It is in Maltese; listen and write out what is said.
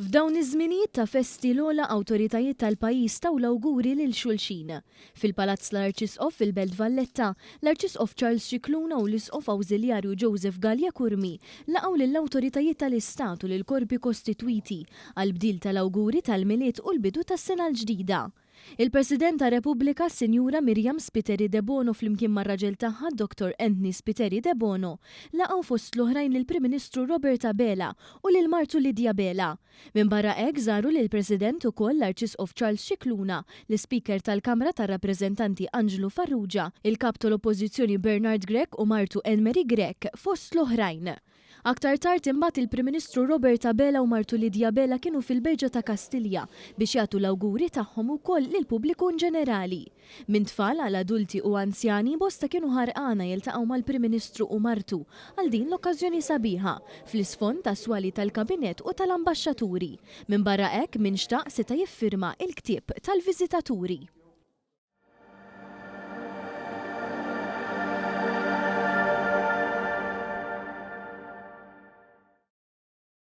F'dawn iż-żminijiet ta' festi l-ogħla awtoritajiet tal-pajjiż taw l-awguri lil xulxin. Fil-Palazz tal-Arċisqof fil-Belt Valletta, l-Arċisqof Charles Scicluna u l-Isqof Awżiljarju Joseph Galea Curmi laqgħu lill-awtoritajiet tal-Istat u lill-korpi kostitwiti għall-bdil tal-awguri tal-Milied u l-bidu tas-sena l-ġdida. Il-President tar-Repubblika, s-Sinjura Myriam Spiteri Debono flimkien mar-raġel tagħha Dottor Anthony Spiteri Debono laqgħu fost l-oħrajn lill-Prim Ministru Robert Abela u lil martu Lydia Abela. Minbarra hekk żaru lill-President ukoll l-Arċisqof Charles Scicluna, l-Ispeaker tal-Kamra tar-Rappreżentanti Anġlu Farrugia, il-Kap tal-Oppożizzjoni Bernard Grech u martu Anne Marie Grech, fost l-oħrajn. Aktar tard imbagħad il-Prim Ministru Robert Abela u martu Lydia Abela kienu fil-Berġa ta' Kastilja biex jagħtu l-awguri tagħhom ukoll lill-pubbliku inġenerali. Minn tfal għal adulti u anzjani bosta kienu ħarqana jiltaqgħu mal-Prim Ministru u martu għal din l-okkażjoni sabiħa, fl-isfond tas-swali tal-Kabinett u tal-Ambaxxaturi. Minbarra hekk min xtaq seta' jiffirma il-ktieb tal-viżitaturi.